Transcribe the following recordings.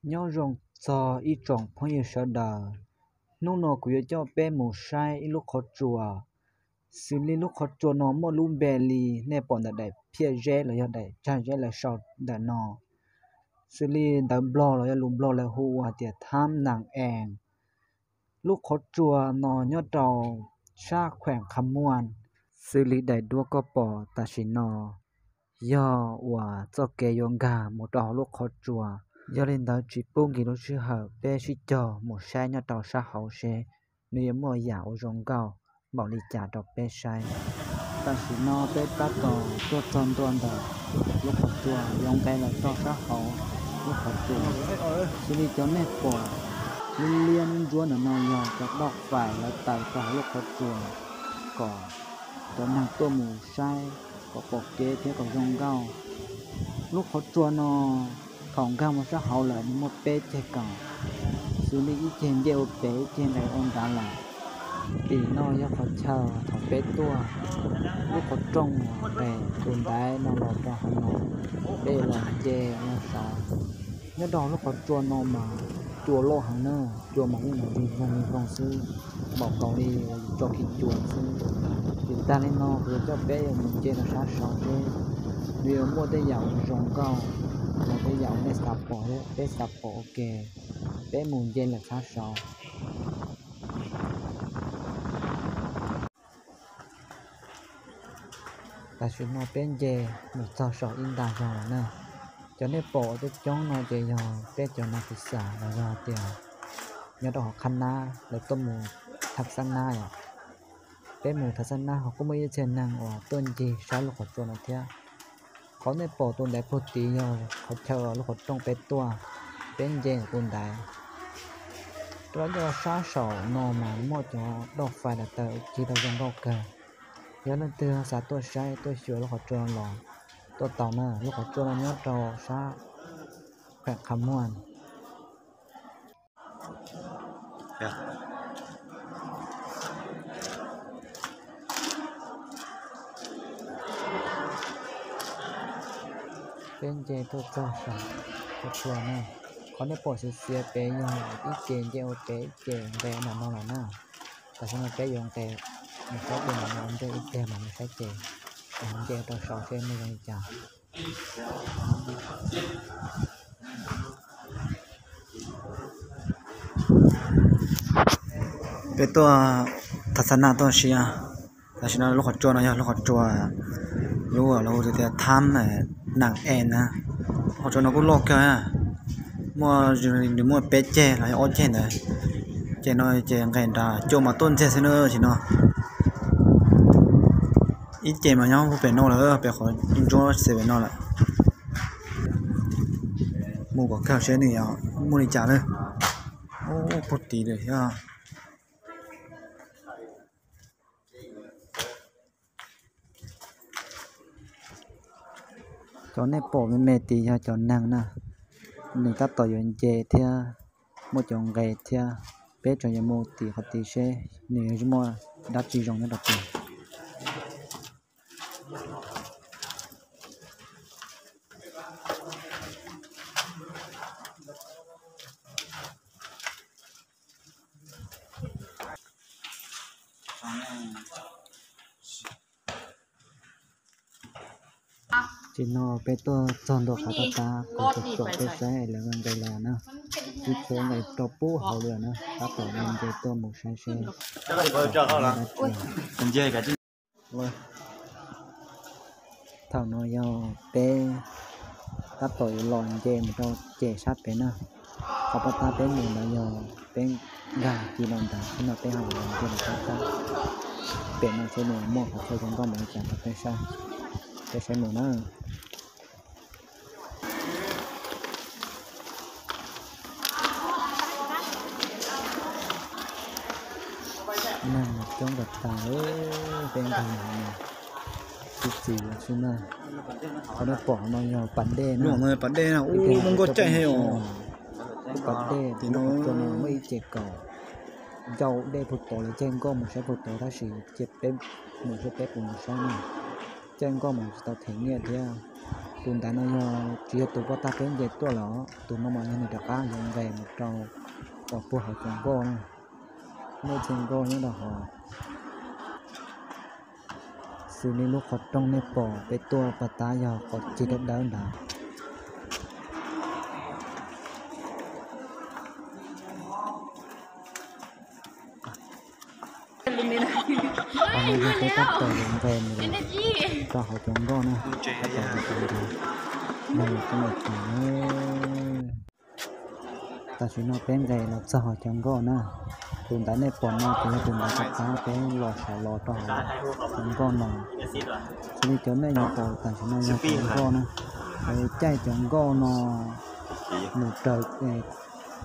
Nyob zoo txog ib tsoom phooj ywg sawv daws, hnub no kuv yuav coj peb mus saib ib lub qhov tsua. Xws li lub qhov tsua no muaj lub npe li nej pom ntawm daim phiaj zeb los yog daim tsag zeb lawv sau ntawm no. Xws li ntawv Nplog los yog lus Nplog lawv hu ua tias Tham Nam Ees. Lub qhov tsua no nyob rau sab khueem Qha Muas. Xws li daim duab koj pom tam sim no yog uas txoj kev yuav nkag mus rau hauv lub qhov tsua. Yog li ntawd tsis pub nkim lub sij hawm, peb sib cog mus saib nyob rau sab hauv seb nws yuav muaj yam ua zoo nkauj npaum li cas rau peb saib. Tam sim no peb tab tom tuaj txog ntua ntawm lub qhov tsua, yuav nqes los rau sab hauv lub qhov tsua. Xws li cov nej pom liab liab ntsuab ntsuab ntawm no yog cov doj fais lawv taws rau hauv lub qhov tsua kom cov neeg tuaj mus saib kom pom kev thiab kom zoo nkauj. Lub qhov tsua no thaum nkag mus sab hauv lawm nws muaj peb ceg koom, xws li ib ceg nce ua pem, ib ceg nqes ua nrad lawm. Tim no yog qhov chaw thaum peb tuaj, lub qhov rooj uas nqes tus ntaiv no los rau hauv no, peb los nce los saud. Nyob rau lub qhov tsua no mas cua loj heev na, cua mas yeej nqis voog nqis voog xwb, npaum nkaus li uas yus tso kiv cua xwb. Ces tag li no kuv yuav coj peb yuav mus nce rau sab saud seb nws yuav muaj tej yam uas zoo nkauj, los tej yam uas nej xav pom thiab peb xav pom ua ke. Peb mus nce lawm sab saud. Tam sim no peb nce mus txog saum ib nta zog lawm na. Cov nej pom coob coob no ces yog peb cov nas xis xas los yog tias nyob rau hauv qhab nab lawv tuaj mus tham xab nab yom. Peb mus tham xab nab ho kuj muaj ib txhia neeg uas tuaj ncig saib lub qhov tsua no thiab. Qhov nej pom tus ntaiv puag tid yog qhov chaw lub qhov rooj peb tuaj, peb nce tus ntaiv. Rau cov sab saum no mas muaj cov doj fais lawv taws cig tau zoo nkauj kawg. Yog leej twg xav tuaj saib tuaj xyuas lub qhov tsua no los tuaj tau na, lub qhov tsua no nyob rau sab khueem Qha Muas. Peb nce tuaj txog saum qhov tsua na. Qhov nej pom xiav xiav pem yog ib ce nce ua pem, ib ce nqes ntawm no lawm na. Tam sim no peb yuav nqes mus saib tus ntawm no ntej ib pliag mas mus saib ces nce rau saud seb muaj zoo li cas. Peb tuaj tham xab nab tuaj si, tam sim no lub qhov tsua no yog lub qhov tsua lub lawv hu tias Tham Nam Es na. Qhov tsua no kuj loj kawg, muaj, nws muaj peb ceg los yog ob ceg ntawd. Ces no ces nqes nrad cua mas tuaj ntxiag xwb na. Tam sim no ib ce mas nyob puag pem no lawm, pem qhov ntsuab xes pem no lawm. Mus kom kawg seb nws muaj li cas na. Ub, puag tid lawm thiab. Cov nej pom me me tid yog cov neeg na, nws tab tom yuav nce thiab, muaj cov nqes thiab. Peb tseem yuav mus tim qhov tid seb nws yuav muaj dab tsi zoo nyob rau tid. Tam sim no peb tuaj txog ntua qhov tab tab kuv tsom peb saib lawv nqes los na. Ib txhia nqes rau pub hauv lawm na, tab tom nce tuaj mus saib seb dab tsi. Thaum no yog peb tab tom yuav los nce mus rau ceg sab pem na. Qhov pab tab peb mus ntawd yog peb nkag ci los ntawd, thaum no peb ho los nce mus rau sab pem no seb nws muaj qhov chaw zoo nkauj npaum li cas rau peb saib. Peb saib mus na. Neeg coob tas tas li, peb nkag mus no txi txiv xwb na. Qhov nej pom no yog pas dej na. Pas dej na, ub, muaj nkoj caij heev os. Pas dej, tim no muaj ib ce kaum ncau dej puag tod lawm, caij nkoj mus saib puag tod tab sis cia peb mus seb peb puas mus saib na. Caij nkoj mus tsis tau them nyiaj thiab. Tus ntawd no yog tsis yog tus poj tag peb nce tuaj los, tus no mas yog nws rov qab yuav nqes mus rau uas puag hauv cov nkoj na. Lub txhia nkoj nyob rau hauv. Xws li lub qhov rooj nej pom peb tuaj pas tab yog qhov ceg dawb dawb ntawd. Qhov no yog peb tab tom yuav nqes mus rau hauv cov nkoj na, tab tom yuav nqes mus rau hauv cov nkoj na. Tam sim no peb nqes los txog hauv cov nkoj na. Tus ntawd nej pom no ces yog tus ntawd rov qab peb los saud los rau hauv cov nkoj no. Xws li cov nej yuav pom tam sim no yog cov nkoj na, lawv caij cov nkoj no mus raws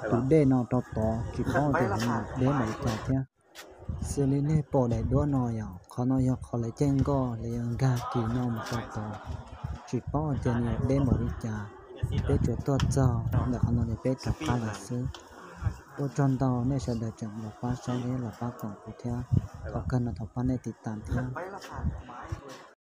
tus dej no rau tod, tsis paub tias yuav mus deb npaum li cas thiab. Xws li nej pom daim duab no yog, qhov no yog qhov lawv caij nkoj, lawv yuav nkag kis no mus rau tod, tsis paub tias nws yuav deb npaum li cas. Peb tsuas tuaj txog ntawm qhov no ces peb rov qab lawm xwb. Ua tsaug ntau nej sawv daws tseem los pab saib thiab los pab koom kuv thiab. Thaum kawg no thov pab nej tiv tas thiab.